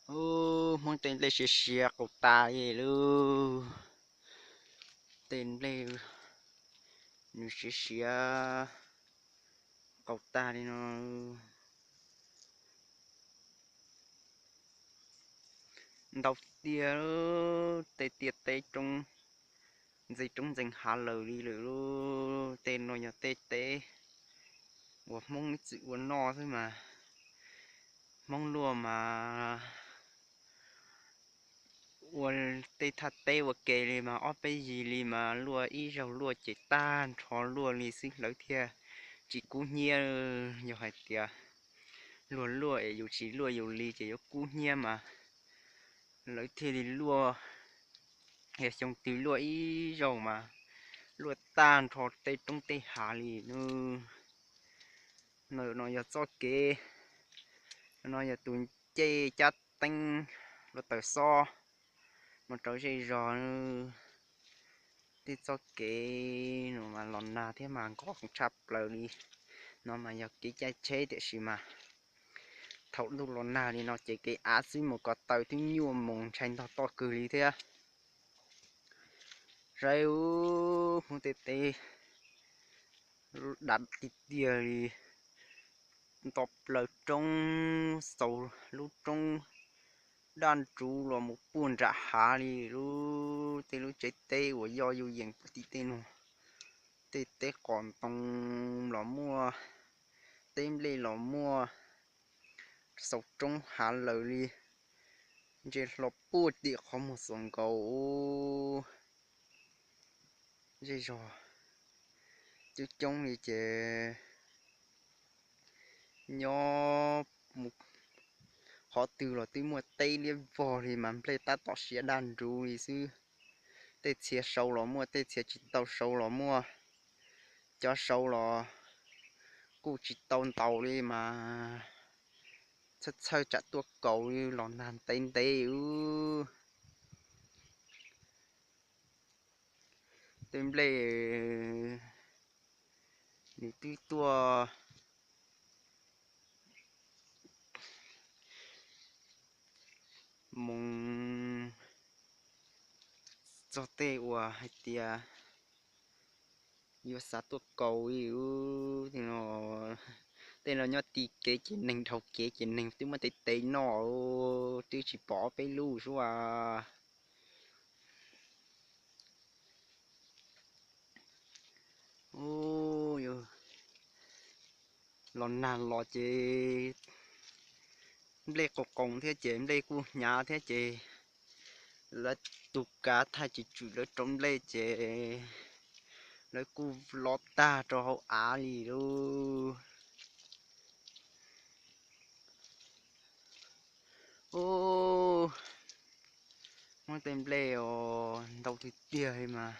Ub, Hmoob tej nplej siav siav qaug tag li lauj. Tej nplej nws siav siav qaug tag li no. Ntau tiag, tej tiaj teb roob ntxeev roob ntxeev hav lawm li lawm lauj. Tej no yog tej teb uas Hmoob ib txwm ua noj xwb mas. Hmoob luaj mas ua tej thaj teb ua ke li mas ob peb yig li mas luaj ib zaug luaj ces tag nrho luaj li xwb, lawv thiaj tsis kub hnyiab. Yog hais tias luag luaj es yus tsis luaj yus li ces yuav kub hnyiab mas lawv thiaj li luaj. Yog xyoo twg luaj ib zaug mas luaj tag nrho tej roob tej hav li. No yog txoj kev, no yog tus ncej cab teeb hluav taws xob mus rau zej zog. Tej txoj kev no mas los nag thiab mas nkos tshaj plaws li. No mas yog kev caij tsheb tiam sis mas thaum ntuj los nag li no ces kev av xwb mus ko taw twb nyuaj mus ntshai ntog toj kawg li thiab. Saib ub, Hmoob tej teb dav tiag tiag li, nto plaws roob, xaus lub roob daj nruv los mus puag nram hav li. Lub tej lub tsev teb uas yoj yuj yees puag tim tej no, tej teb qos ntoo los muaj, teb nplej los muaj, xaus roob hav lawm li, ntsia hlo puag tim qhov muag xos nkaus. Zej zog coob coob li ces nyob mus qhov twg los twb muaj teb liab vog li mas nplej tab tom siav daj nruv li xwb. Tej txhia sau los muaj, tej txhia tsis tau sau los muaj, cov sau los kuj tsis tau ntaus li mas txhawj txhawj tsam tuaj kaus li los nag ntev ntev ub. Tej nplej nws twb tuaj mus txog tej uas hais tias yuav xav tuaj kaus li ub. Tej no nyob ti kev ces neeg dhau kev ces neeg twb muab tev tev noj, twb tsis pom peb lub sua. Ub, los nag los ces nplej qus qoos thiab ces nplej kuj hnyav thiab ces lawv tus kav thaij tsis tswm lawv rau nplej ces lawv kuj lov tag rau hauv av li lauj. Ub, muab tej nplej os ntau tiag tiag li mas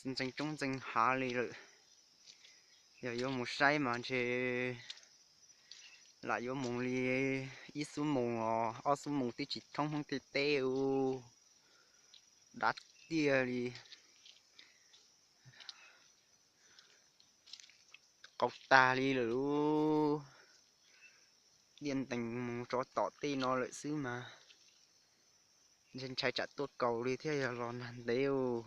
ntxeev roob ntxeev hav li lawm. Yog yuav mus saib mas ntshe lam yuav mus li ib xuab moos os, ob xuab moos twb tsis thoob Hmoob tej teb ub. Dav tiag li, qaug tag li lawm. Diaj ntees mus rov tom tej no lawm xwb mas ntshai tsam tuaj kaus li thiab yog los nag ntev ub.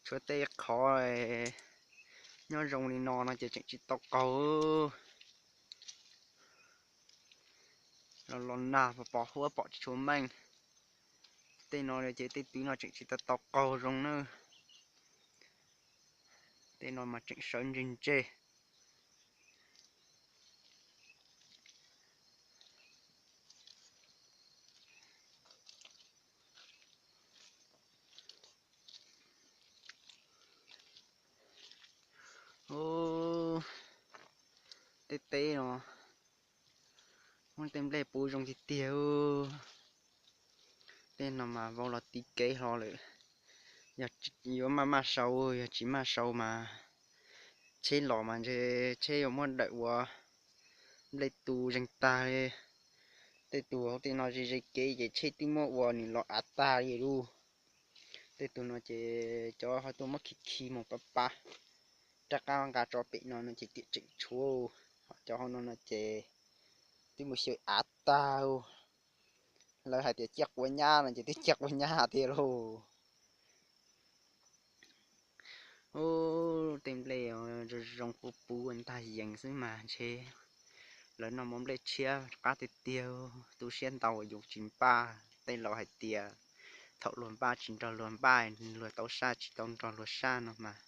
Tshuav tej qhov nyob zoo li no no ces tseem tsis tau qaug. Los los nag pos huab pom tsis tshua meej. Tej no ces tej twg no tseem tsis tau tau qaug zoo na. Tej no mas tseem sawv ntseg ntseg. Ub, tej teb no muab tej nplej puv zoo tiag tiag. Tej no mas vau los tiv kev hlo lawm. Yog yuav maj maj sau, yog tsis maj sau mas tsheb los mas ntshe tsheb yuav muab dawm ua nplej tu zeeg tag li. Tej tus hauv tej no ze ze kev ces tsheb twb muab ua nws los av tag li lauj. Tej tus no ces cov ho tuaj muab khi khi mus pab pab, rov qab nqa tso pem no no ces tiam tseem tshuav, ho cov hauv no no ces twb mus xyaw av tag. Lawv hais tias ciaj quav nyab no ces twb ciaj quav nyab tiag lauj. Ub, tej nplej zoo zoo puv puv ntag yees xwb mas ntshe lawv noj mov nplej tshiab qab tiag tiag. Tu siab ntau yus tsis npaj. Tej laus hais tias thaum luag npaj tsis nrog luag npaj, luag tau saj tsis tau nrog luag saj no mas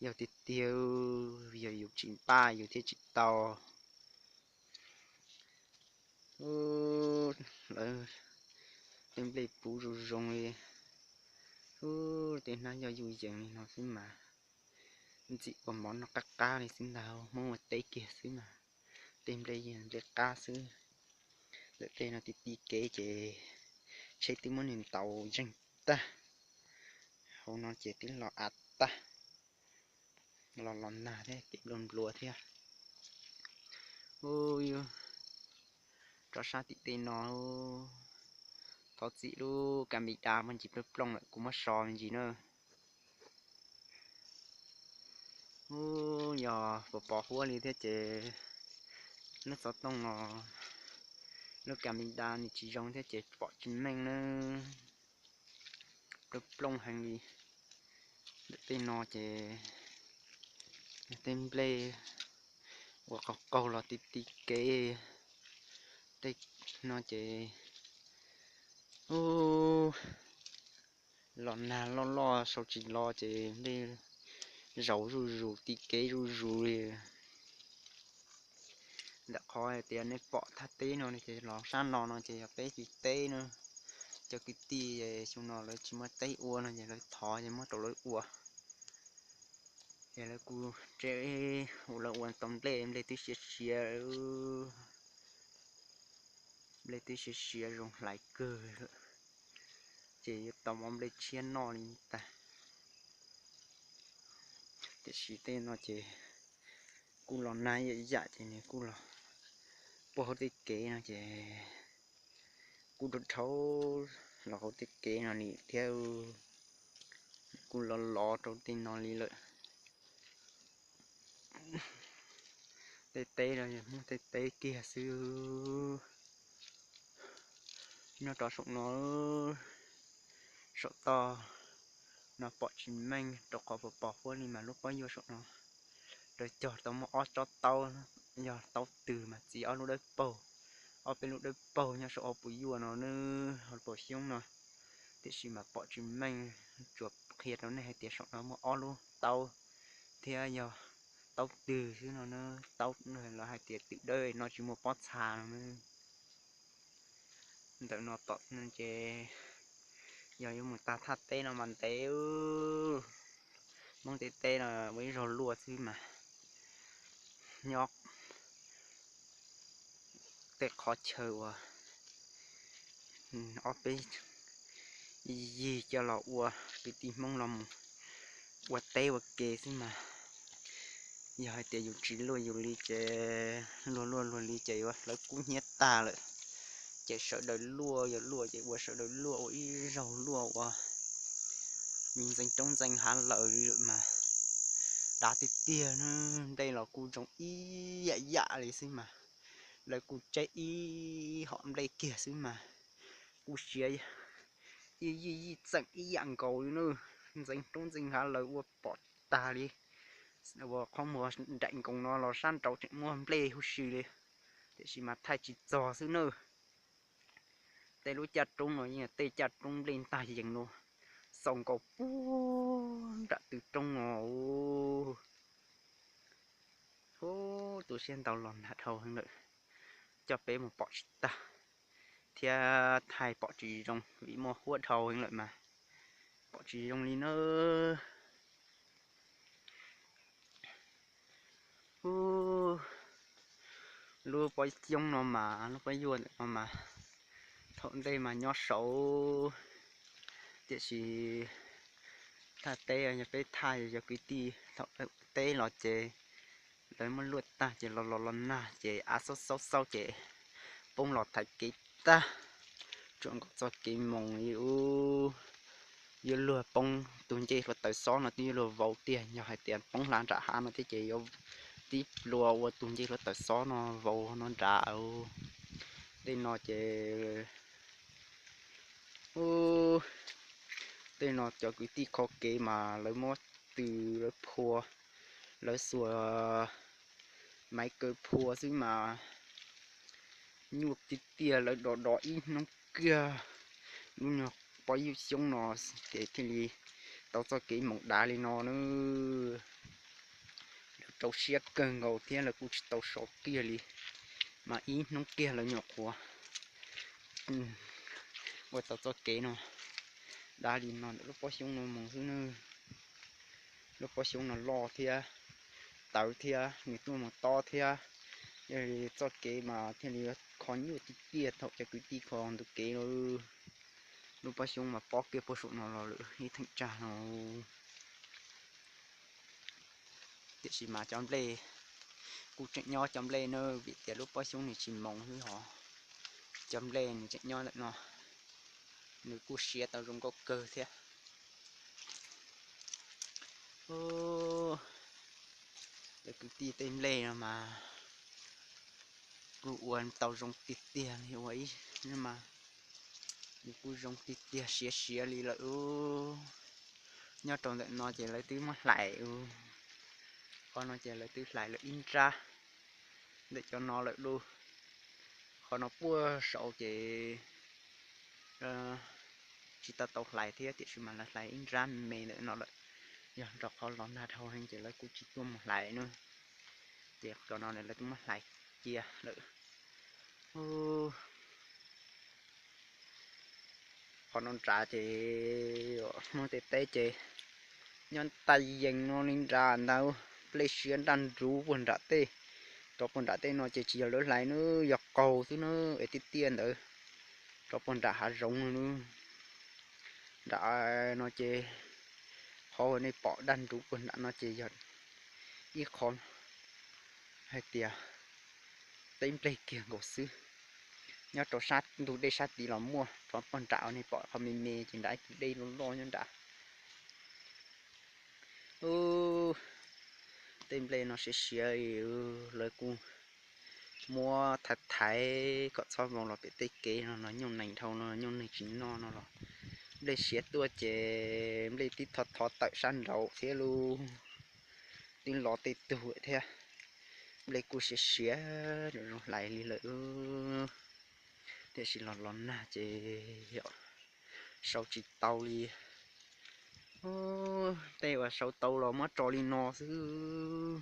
yog tiag tiag, yog yus tsis npaj yus thiaj tsis tau. Ub, lawv tej nplej puv zoo zoo li. Ub, tej hnab yog yus yees li no xwb mas ntxim ua mov noj qab qab li xwb ntag, Hmoob ua teb kiag xwb mas tej nplej yeej nplej qab xwb. Ntawm tej no ti ti kev ces tsheb twb muab nws ntaus zeeg tag. Hauv no ces twb los av tag, los los nag thiab kev nplua nplua thiab. Ub, yus rov sab tim tej no, thov txim lub kas mis das muaj ntsis plooj plooj lawm, kuv muab so me ntsis na. Ub, yog pos pos huab li thiab ces lub xov tooj no, lub kas mis das nws tsis zoo thiab ces pom tsis meej na. Plooj plooj heev li. Ntawm tej no ces tej nplej uas qaug qaug los ti ti kev. Tej no ces, ub, los nag loj loj sau tsis los ces nplej zaus zuj zus ti kev zuj zus li. Ntawm qhov hais tias nej pom thaj teb no ces los sab no no ces yog peb tsev teb na. Cov kwv tij xyoo no lawv tsis muaj teb ua no ces lawv thov ces muab rau lawv ua. Ces lawv kuj tsev ua, lawv ua tau nplej, nplej twb siav siav, nplej twb siav siav zoo hlais kawg lawm, ces yuav tau mov nplej tshiab noj li ntag. Tiam sis tej no ces kuj los nag ib yam ces nws kuj los puag hauv tej kev no ces kuj rau dhau los hauv tej kev no li thiab, kuj los los rau tej no li lawm. Tej teb no yog Hmoob tej teb kiag xwb. Nyob rau saum no, saum toj no pom tsis meej rau qhov pos pos huab li mas lub pob yuag saum no lawv cog tau muaj ob tsob taub, yog taub twg mas txiv ob lub dawb paug, ob peb lub dawb paug nyob saum ob puas yuag no na, ob puas xyoob no. Tiam sis mas pom tsis meej, tsuas qhia rau nej hais tias saum no muaj ob lub taub thiab yog taub twg xwb no na. Taub lawv hais tias twm dawb no tsis muaj pob txha no na. Ntawm no tom no ces yog yuav mus tag thaj teb no mas ntev. Hmoob tej teb no ua ib zaug luaj xwb mas nyob tej qhov chaw uas ob peb yig coj los ua, kwv tij Hmoob los mus ua teb ua ke xwb mas. Yog hais tias yus tsis luaj yus li ces, luaj luaj luag li ces yuav hlawv kub hnyiab tag lawm. Ces sawv daws luaj, yog luaj ces ua sawv daws luaj, ua ib zaug luaj ua me ntxeev roob ntxeev hav lawm li lawm mas. Dav tiag tiag, nplej los kuj zoo ib yam yam li xwb mas, lawv kuj tseb ib hom nplej kiag xwb mas, kuj siav ib yij yij txeem ib yam nkaus li na. Ntxeev roob ntxeev hav lawm ua pom tag li, ua qhov muag nraim nkoos no los sab nraud tseem muaj nplej huv si li, tiam sis mas thaij tsis txog xwb na. Tej lub caj roob no yeej yog tej caj roob nplej ntag yees no, xaus nkaus puag nram tw roob no. Ub, tu siab ntau los nag dhau heev lawm, coj peb mus pom tsis tag thiab thaij pom tsis zoo vim muaj huab dhau heev lawm mas pom tsis zoo li na. Ub, lub pob xyoob no mas, lub pob yuag ntawm no mas thaum ntej mas nyob saud, tiam sis thaj teb yog peb thaj, yog kwv tij thaum teb los ces lawv muab luaj tag ces los los los nag ces av xaub xaub xaub ces poob los thaiv kev tag, tsuam nkaus txoj kev moos li ub. yuav luag poob tus ncej hluav taws xob no twb yuav luag vau tiag, yog hais tias poob hla nram hav no thiab ces yuav tib plua ua tus ncej hluav taws xob no vau no nrad. Tej no ces, tej no cov kwv tij kho kev mas lawv muab tw, lawv phua, lawv xuas maiv kaw phua xwb mas nyuaj tiag tiag, lawv do do ib hnub kiag lub nyuag pob xyoob no ces thiaj li tau txoj kev moos dav li no na. Lawv rau siab kawg nkaus thiab lawv kuj tsis tau so kiag li, mas ib hnub kiag lawv nyuam qhuav ua tau txoj kev no dav li no ntawm lub pob xyoob no mus xwb na. Lub pob xyoob no loj thiab tawv thiab nws tuaj mus tob thiab, yog li txoj kev mas thiaj li kho nyuaj tiag tiag thaum cov kwv tij kho ntug kev no. Lub pob xyoob mas pob kiag puag saum no los lawm ib theem tsag no. Tiam sis mas cov nplej kuj tseem nyob cov nplej na, vim tias lub pob xyoob nws tsis moos xwb hos. Cov nplej nws tseem nyob ntawm no, nws kuj siav tau zoo nkauj kawg thiab. Cov kwv tij tej nplej no mas kuj ua tau zoo tiag tiag li, ua ib mas nws kuj zoo tiag tiag siav siav li lawm. Nyob rau ntawm no ces lawv twb muab hlais, qhov no ces lawv twb hlais lawm ib nrab ntawm cov no lawm lauj. Qhov no puag saud ces tsis tau tau hlais thiab, tiam sis mas lawv hlais ib nrab me ntawm no lawm. Yog rau qhov los nag dhau heev ces lawv kuj tsis tuaj mus hlais na. Ces cov no lawv twb muab hlais cia lawm. Qhov no nrad ces Hmoob tej teb ces nyob taj yees no li nrad ntawd, nplej siav nraj nruv puag nram tej. Rov puag nram tej no ces tsis yog lawv hlais na, yog qaug xwb na, es tiaj tiaj ntawd. Rov puag nram hav zoov no na. Nram no ces qhov uas nej pom daj nruv puag nram no ces yog ib qho hais tias teb nplej kiag nkaus xwb. Nyob rau sab ntug dej sab tid los muaj, rov puag nram uas nej pom qhov me me ces nram ib tug dej loj loj nyob nrad. Tej nplej no siav siav, lawv kuj muab thaiv thaiv kom txhob vau los pem tej kev no los nyuj nees dhau no nyuj nees tsis noj no los nplej siav tuaj ces nplej twb thov thov tawm sab nraud thiab lauj. Twb lov tej tug thiab, nplej kuj siav siav zoo hlais li lawm. Tiam sis los los nag ces yog sau tsis tau li. Tej uas sau tau los muab tso li no xwb.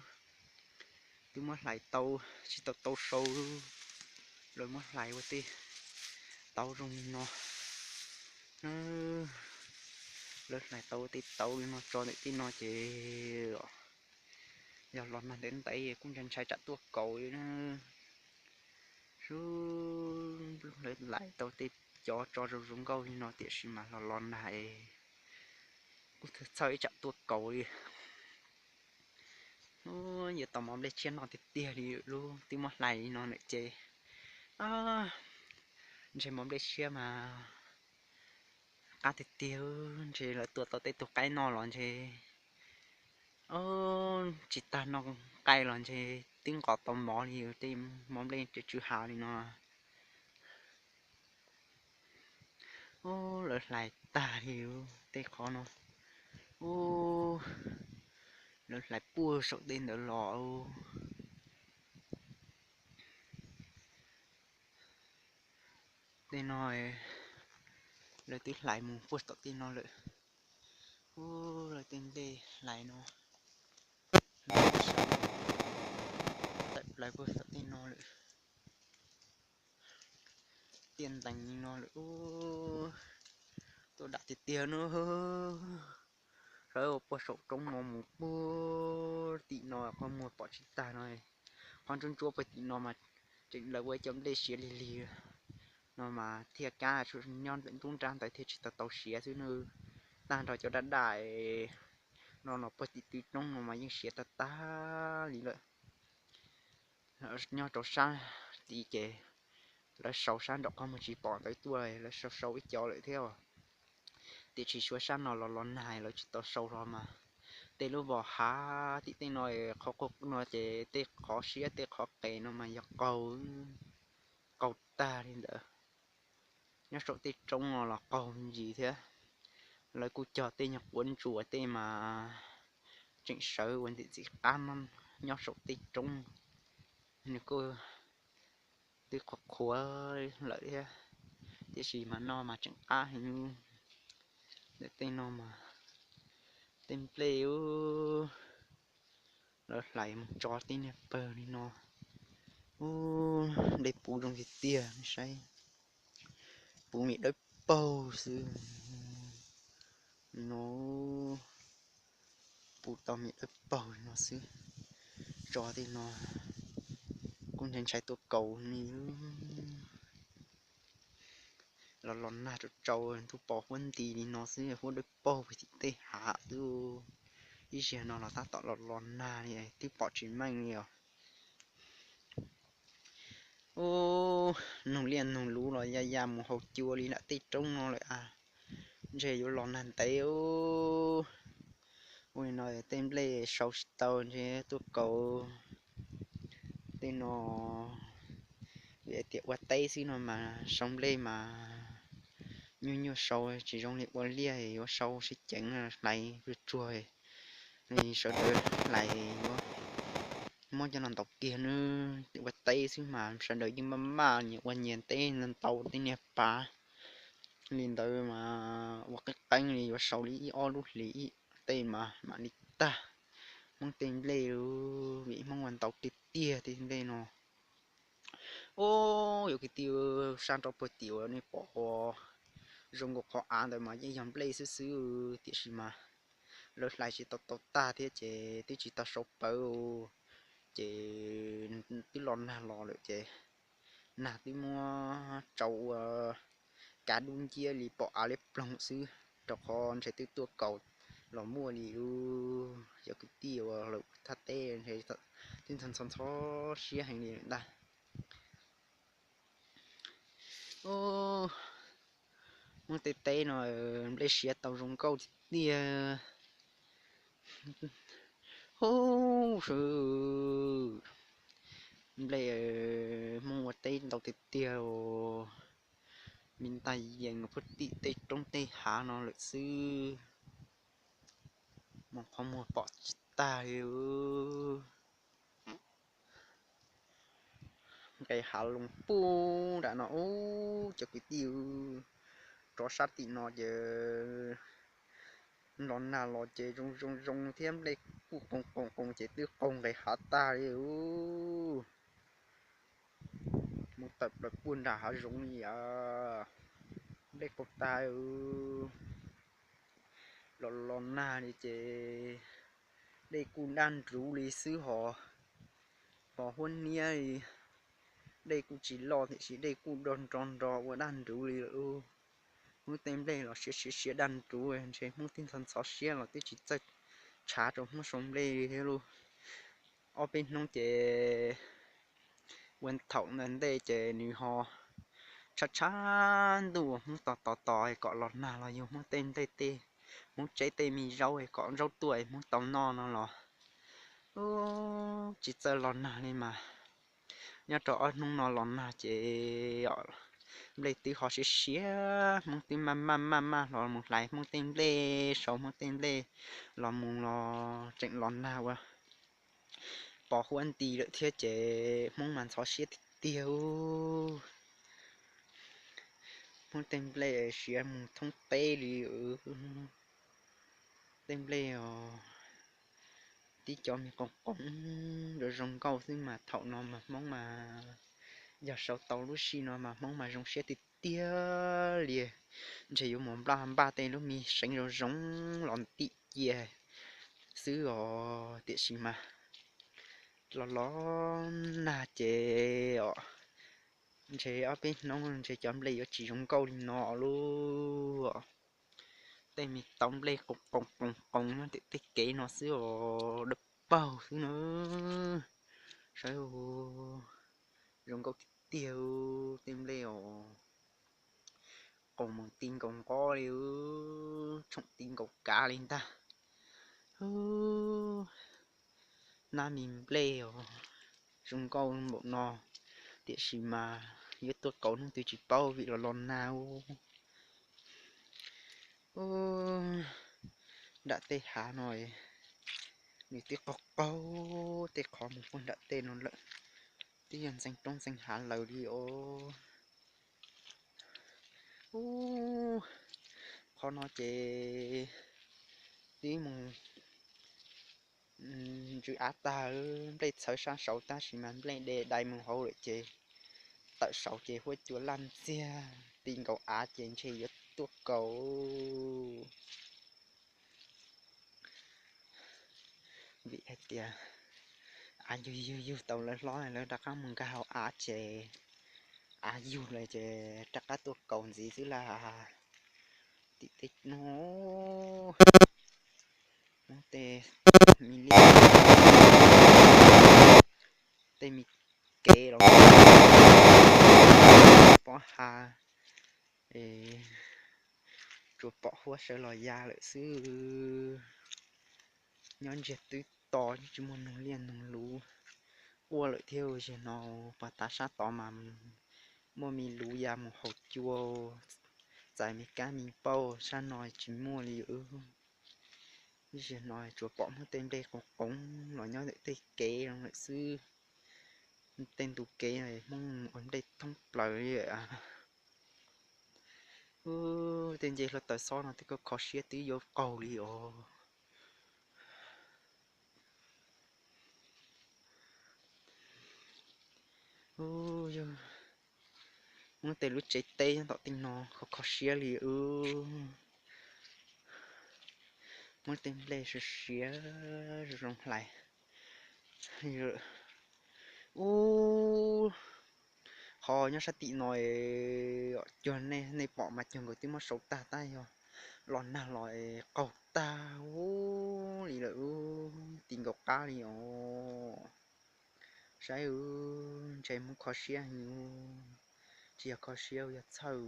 Twb muab hlais tau, tsis tau tau sau, lawv muab hlais ua tej tauv zoo li no. Lawv hlais tau ua tej tauv li no tso ntawm tej no ces yog los nag ntev ntev kuj ntshai ntshai tsam tuaj kaus li na. Sub, lawv hlais tau tej cov tso zoo zoo nkauj li no tiam sis mas los los nag kuj txhawj ib tsam tuaj kaus li. Yuav tau mov nplej tshiab noj tiag tiag li lub twb muab hlais li no na ces ntshe mov nplej tshiab mas qab tiag tiag, ntshe lawv tua tau tej tug qaib noj los ntshe tsis tag noj nqaij los ntshe twb nqos tau mov li tej mov nplej tsw hav li no. Lawv hlais tag li tej qhov no. Lawv hlais puag saum tej ntawd los. Tej no lawv twb hlais mus puag tom tej no lawm. Lawv tej nplej hlais no, tawm plaws puag tom tej no lawm. Tiaj ntees li no lawm. Tuaj dam tiag tiag no. Sawv ua puag saum roob no mus puag tim no qhov muag pom tsis tag no. Qhov ntsuab ntsuab puag tim no mas tseem lawv ua cov nplej siav lig lig no mas thiaj kab nyob ntawm ntub nrab ntawd thiaj tsis tau tau siav xwb nawb. Tag nrho cov daj daj no los puag tim tw roob no mas yeej siav tag tag li lawm. Nyob rau sab tid ces lawv sau sab nraum qhov muag tsis pom ntawd tuaj, lawv sau sau ib co lawm thiab. Tiam sis suav sab no los los nag lawv tsis tau sau los mas tej lub vos hav tim tej no qhov qaug no ces tej qhov siab tej qhov qes no mas yog qaug, qaug tag li ntawd. Nyob saum tej roob no los qaug ntsis thiab. Lawv kuj cog tej nyuag quav ntsuas tej mas tseem sawv ua ntxim txiv qab nyob saum tej roob. Nws kuj twb qhuav qhuav lawm thiab, tiam sis mas noj mas tseem qab heev. Ntawm tej no mas tej nplej ub, lawv hlais mus tso tej niag pawg li no. Ub, dej puv zoo tiag tiag, saib, puv me dawb paug xwb no. Puv tau me dawb paug li no xwb. Tso tej no kuj ntshai ntshai tuaj kaus li. Los los nag rau tsau ntuj pos huab nti li no xwb, huab dawb paug tim tej hav xwb. Ib zaug no los tab tom los los nag li twb pom tsis meej li os. Ub, nug liaj nug luv los ya ya mus haus cua li nram tej roob no lawm a. Ntshe yuav los nag ntev ub. Ua li no tej nplej sau tsis tau ntshe tuaj kaus. Tej no vim tias ua teb xwb no mas sau nplej mas nyuaj nyuaj sau, tsis zoo li ua liaj yuav sau sib ceev hlais tsuag tsuag, sawv daws hlais yuav muab cov no ntaus kiag nws. Ua teb xwb mas sawv daws yeej maj maj nyias ua nyias teb ntau tej niag pav li ntawd mas ua qeeb qeeb li yuav sau li ib ob lub hlis ib tej mas mam li tag. Hmoob tej nplej, vim Hmoob ua ntau tiag tiag tej nplej no. Ub, yog kwv tij, sab nraud puag tim uas nej pom zoo nkaus qhov av ntawd mas yeej yog nplej xwb xwb, tiam sis mas lawv hlais tsis tau tau tag thiab ces twb tsis tau sau pawv, ces twb los nag los lawm ces nag twb muab tsau ua kav dub nciab li pom av liab ploog xwb, rau qhov ntshe twb tuaj kaus los muaj li lub. Cov kwv tij uas lawm thaj teb ntshe twb ntxhov ntxhov siab heev li lawm ntag. Hmoob tej teb no nplej siav tau zoo nkauj tiag tiag. Hu, nplej Hmoob ua teb ntau tiag tiag, me ntag yees puag tim tej roob tej hav no lawm xwb. Mus qhov muag pom tsis tag li. Nqes hav loo puag nram no ub cov kwv tij, rov sab tim no ces los nag los ces zoo zoo zoo thiab nplej kuj qoos qoos qoos ces twb qaug nqes hav tag li ub. Mus tawm plaws puag nram hav zoov li a, nplej qaug tag. Los los nag li ces dej kuj daj nruv li xwb hos, pos huab niab li. Dej kuj tsis loj tiam sis dej kuj daj nro nro ua daj nruv li lawm. Hmoob tej nplej los siav siav siav daj nruv, ntshe Hmoob twb ntxhov ntxhov siab los twb tsis txawj tshav rau Hmoob sau nplej li thiab lauj. Ob peb hnub ces ua thaum ntawd ntej ces nws ho tshav tshav ntuj, Hmoob tos tos tos kom los nag los yug Hmoob tej nplej tej, Hmoob tseb tej me zaub kom zaub tuaj Hmoob tau noj no los tsis txawj los nag li mas. Nyob rau ob hnub no los nag ces nplej twb ho siav siav, Hmoob twb maj maj maj maj los mus hlais Hmoob tej nplej, sau Hmoob tej nplej los mus los tseem los nag ua pos huab nti lawm thiab ces Hmoob mas ntxhov siab tiag tiag. Hmoob tej nplej siav mus thoob teb li. Tej nplej os, tib cov me qoos qoos zoo zoo nkauj xwb mas thaum no mas Hmoob mas yog sau tau lub sij no mas Hmoob mas zoo siab tiag tiag li. Ntshe yuav mus npaj npaj tej lub me seev zoo zoo los ntim cia xwb os, tiam sis mas los los nag ces os, ntshe ob peb hnub ntshe cov nplej yuav tsis zoo nkauj li no lauj. Tej me tau nplej qoos qoos qoos qoos nyob tim tej kev no xwb os, dawb paug xwb na. Saib, zoo nkauj tiag tiag tej nplej os. qaug mus ti nkaus nqov li, tshoom ti nkaus kav li ntag. Nab mis nplej os, zoo nkauj npaum no, tiam sis mas yuav tuaj kauv hnub twg tsis paub vim los los nag. Nram tej hav no nws twb qaug qaug tej qhov mus puag nram tej no lawm, twb yog ntxeev roob ntxeev hav lawm li os. Ub, qhov no ces twb mus ntsws av tag, nplej txhawv sab saud tab sis mas nplej de dai mus hauv lawm ces tawm saud ces huab cua laj ntxiag ti nkaus av ces ntshe yuav tuaj kauv. Vim hais tias av yug yug yug tau lawv hlob lawv rov qab mus nkag hauv av ces av yug lawm ces rov qab tuaj kauv ntxiv xwb lauj. Tim tej no muab tej me liaj, tej me kev los pob ha es tsuas pom huab sawv los ya lawm xwb. Nyob ntsiag twb to tsis muaj noog liaj noog luv quaj lawm thiab. Zaum no pas tav sab tod mas muaj me luv ya mus haus cua, txais me kab me pauj, sab no tsis muaj li. Zaum no tsuas pom muaj tej nplej qoov qoov los nyob ntawm tej kev lawm xwb. Tej ntu kev Hmoob ua nplej thoob plaws li. Tej nce hluav taws xob no twb kho kho siab twb yuav qaug li os. Yog muab tej lub tsev teb nyob tom tej no kho kho siab li. Muab tej nplej siav siav zoo zoo hlais. Ub, qhov nyob sab tim no cuag nej pom mas cuag nkawd twb muab sau tag tab yog los nag los qaug tag ub li lawm, ti nkaus qab li os. Saib, ntshe muab kho siab, tsis yog kho siab yog txhawj.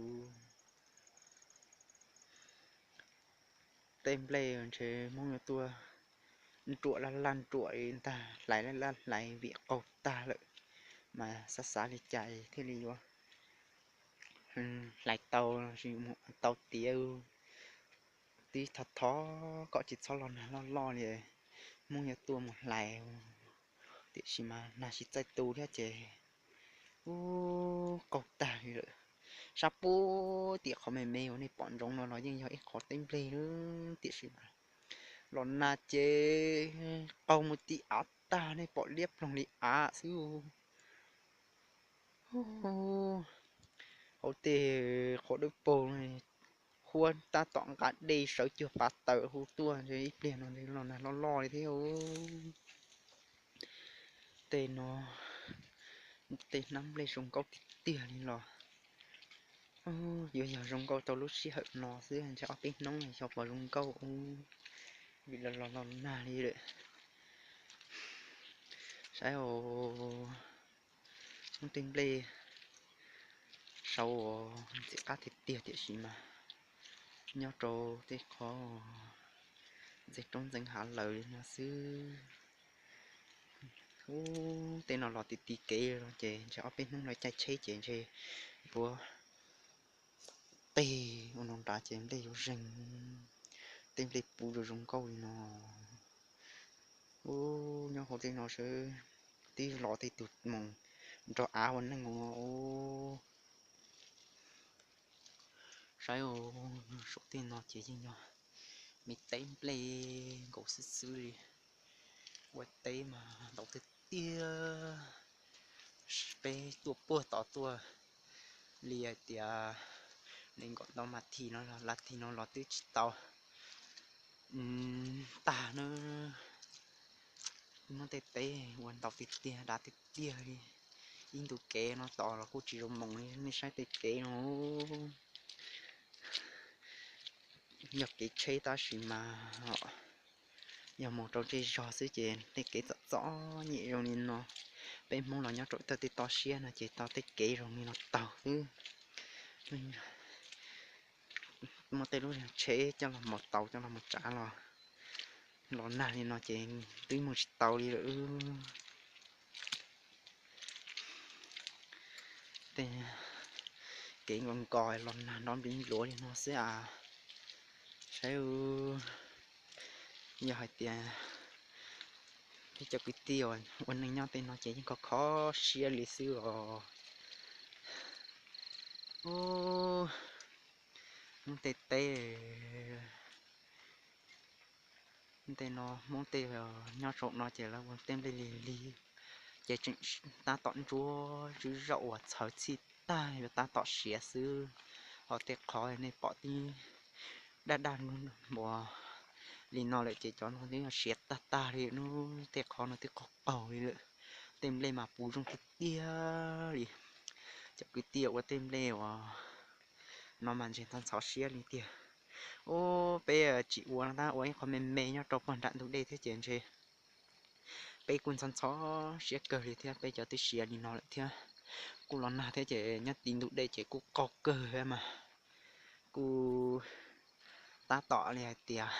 Tej nplej ntshe Hmoob yuav tuaj nruam laj laj nruam ntag, hlais laj laj hlais vim qaug tag lawm, mas xav xav li cas thiaj li yuav hlais tau, tau tiav. Twb thov thov kom tsis txhob los nag loj loj li, Hmoob yuav tuaj mus hlais, tiam sis mas nag tsis txawj tu thiab ces ub qaug tag li lawm. Sab puag tim qhov me me uas nej pom ntsoov no los yeej yog ib qhov teb nplej, tiam sis mas los nag ces qaug mus ti av tag, nej pom liab ploog li av xwb. Hauv tej qhov dawb paug, huab tab tom nqa dej sawv cuag pav taws hu tuaj, ib pliag no los nag loj loj li thiab. Tej no, tej hnab nplej zoo nkauj tiag tiag li los yuav yog zoo nkauj tau lub sij hawm no xwb, ntshe ob peb hnub xyov puas zoo nkauj, vim los los los nag li lawm. Saib os, muab tej nplej sau ntxim qab tiag tiag, tiam sis mas nyob rau tej qhov ntxeev roob ntxeev hav lawm li no xwb. Ub, tej no los ti ti kev no ces ntshe ob peb hnub no caij tsheb ces ntshe puav teg ua no nrad ces nplej yuav zeeg, tej nplej puv zoo zoo nkauj li no. Ub, nyob hauv tej no sawv, twb los tej tug mus nrog av ua neej ua. Saib, saum tej no ces yeej yog me teb nplej nkaus xwb xwb li. Ua teb mas ntau tiag tiag. Peb tuaj puag tod tuaj li hais tias nees nkaum ntau mas thim no los lav thim no los twb tsis tau tag na. Muab tej teb ua ntau tiag tiag, dav tiag tiag li. Ib ntu kev no tos los kuj tsis zoo moos li, nej saib tej kev no. Yog kev tsheb tab sis mas yog mus rau zej zog xwb ces tej kev txom txom nyem zoo li no. Peb Hmoob los nyob rau toj tej toj siab no ces tau tej kev zoo li no taug xwb. muab tej lub tsheb coj los mus tau coj los mus tsav los, los nag li no ces twb mus tsis tau li lawm. Tej kev nkos nkos los nag nrov npliv npluav li no xwb as. Saib, yog hais tias peb cov kwv tij ua neej nyob tej no ces yeej kho kho siab li xwb os. Hmoob tej teb, tej no Hmoob tej nyob saum no ces lawv ua tej nplej lig lig, ces tseem tab tom ntsuab tswb zaum uas txhawv txhij tag yuav tab tom siav xwb. Ho tej qhov nej pom tib daj daj npua li no lawm ces cov no twb siav tag tag li, nub tej qhov no twb qaug qaug li lawm. Tej nplej mas puv zoo tiag tiag li. Cov kwv tij ua tej nplej uas no mas ntshe ntxhov ntxhov siab li tiag. Ub, peb tsis ua no tab, ua ib qho me me nyob rau pog nram ntug dej thiab ces ntshe peb kuj ntxhov ntxhov siab kawg li thiab, peb cov twb siav li no lawm thiab. Kuj los nag thiab ces nyob tim ntug dej ces kuj qaug kawg mas kuj tab tom li hais tias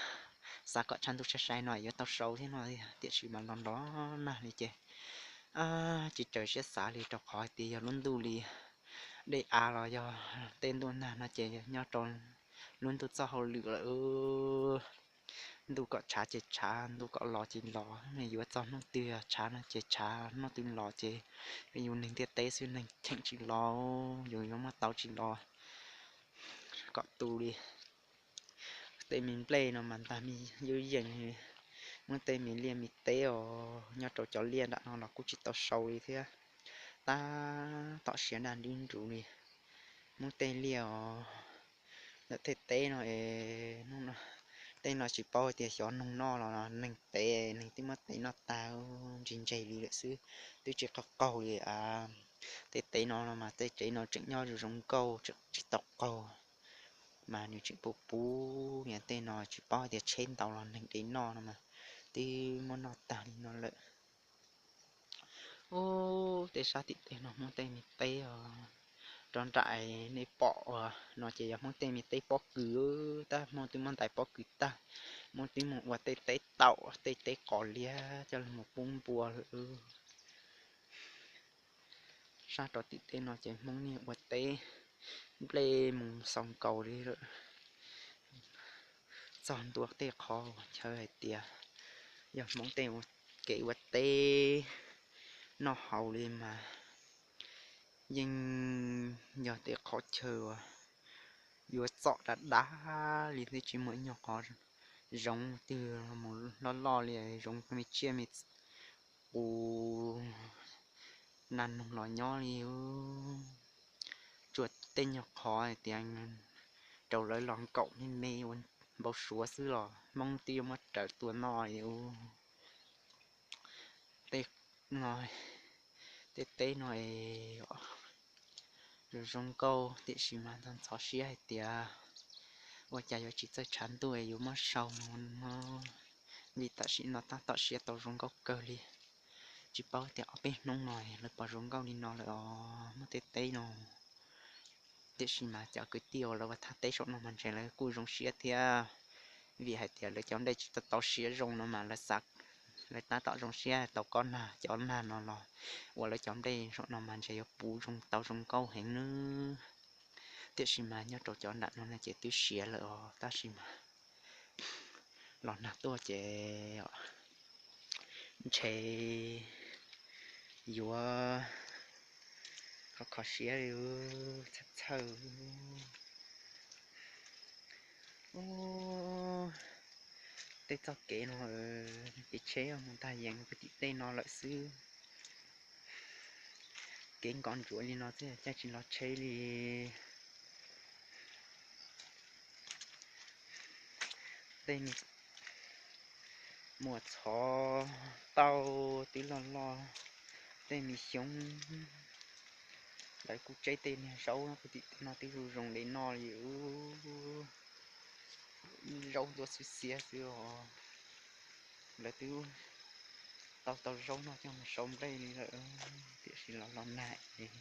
xav kom tshav ntuj sai sai no yuav tau sau thiab no, tiam sis mas los nrov nag li ces tsis raws siab xav li, rau qhov hais tias yog lub ntuj li dej av los yog tej ntuj nag no ces nyob rau lub ntuj txoj hauj lwm lawm. Ntuj kom tshav ces tshav, ntuj kom los ces los, yuav txog hnub twg tshav no ces tshav, hnub twg los ces yus neeg ntiaj teb xwb, neeg cheem tsis los, yus yuav muab tau tsis los kom tu li. Tej me nplej no mas ntag me, yeej yeej, muab tej me liaj me teb os, nyob rau cov liaj nram no los kuj tsis tau sau li thiab. Tab tom siav daj nrub nrud li. Muab tej liaj os, ntawm tej teb no es, tej no tsis paub tias xyov noog noj los neeg tev, neeg twb muab tev noj tag, ntse ntse li lawm xwb, twb tsis qaug qaug li. Tej teb no mas tej tsev no tseem nyob zoo zoo nkauj tseem tsis tau qaug, mas nws tseem puv puv, tej no tsis paub tias tsheb ntaus los neeg dev noj no mas twb muab noj tag li no lawm. Ub, tej sab tim tej no Hmoob tej me teb os, rov nram nej pom uas no ces yog Hmoob tej me teb pob kws, tab Hmoob twb muab ntais pob kws tag, Hmoob twb mus ua tej teb taum tej teb qos liab coj los pub npua lawm. Sab rau tim tej no ces Hmoob niag ua teb nplej mus xaus nkaus li lawm. Txog ntua tej qhov chaw hais tias yog Hmoob tej kev ua teb noj haus li mas yeej yog tej qhov chaw uas yuav txom dav dav li thiab, tsis muaj ib nyuag qhov zoov twg mus loj loj li, zoov me tsiaj me qus nas noog los nyob li. Tsuas tej nyuag qhov hais tias rau lawv los nkaum me me ua npau suav xwb los Hmoob twb yuav muab raws tua noj li. Tej no, tej teb no es zoo zoo nkauj tiam sis mas ntxhov siab hais tias ua cas yuav tsis txawj tshav ntuj es yuav muab sau mus no, vim tam sim no tab tom siav tau zoo nkauj kawg li. Tsis paub tias ob peb hnub no lawv puas zoo nkauj li no lawm os, muaj tej teb no. Tiam sis mas cov kwv tij uas lawv ua thaj teb saum no mas ntshe lawv kuj zoo siab thiab, vim hais tias lawv cov nplej tsis tau tau siav zoo no mas lawv xav, lawv tab tom zoo siab tau kob nag cov nag no los ua lawv cov nplej saum no mas ntshe yuav puv zoo tau zoo nkauj heev nawb. Tiam sis mas nyob rau cov nram no no ces twb siav lawm os, tab sis mas los nag tuaj ces ntshe yuav kho kho siab li, txhawj txhawj. Ub, tej txoj kev no, kev tsheb mus tag yees kwv tim tej no lawm xwb. Kev nkos ntsuav li no xwb caij tsis los tsheb li. Tej me muas txhov tau twb loj loj, tej me xyoob lawv kuj tseb tej niag zaub kwv tim tej no twb zoo zoo li no li. Zaub ntuaj xwb xiab xwb os. Lawv twb tau tau zaub noj coj mus sau nplej li lawm, tiam sis los los nag es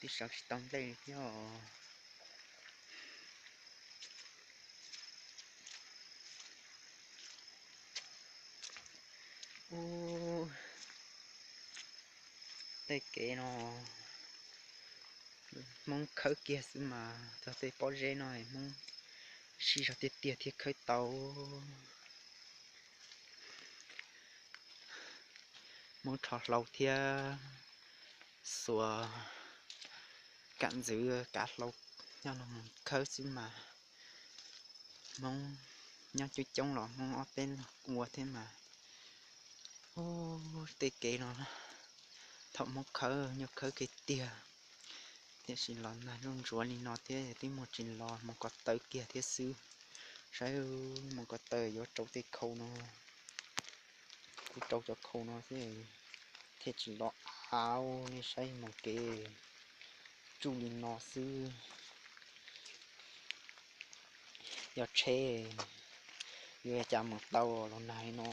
twb sau tsis tau nplej li thiab os. Ub, tej kev no Hmoob khawb kiag xwb mas txog tej pob zeb no Hmoob sib zog tiag tiag thiaj khawb tau. Hmoob rho hlau thiab xuas kam ntxwv kav hlau nyob no mus khawb xwb mas. Hmoob nyob coob coob los Hmoob ob peb ua thiab mas. Ub, tej kev no thaum Hmoob khawb nyuag khawb kiag tiag, tiam sis los nag zuj ntsuav li no thiab twb mus tsis los, mus ko taw kiag thiab xwb. Saib, mus ko taw yuav rau tej khau no, kuv rau cov khau no xwb thiaj tsis los av. Nej saib mus kev tsuj li no xwb, yog tsheb yuav cas mus tau los nag li no.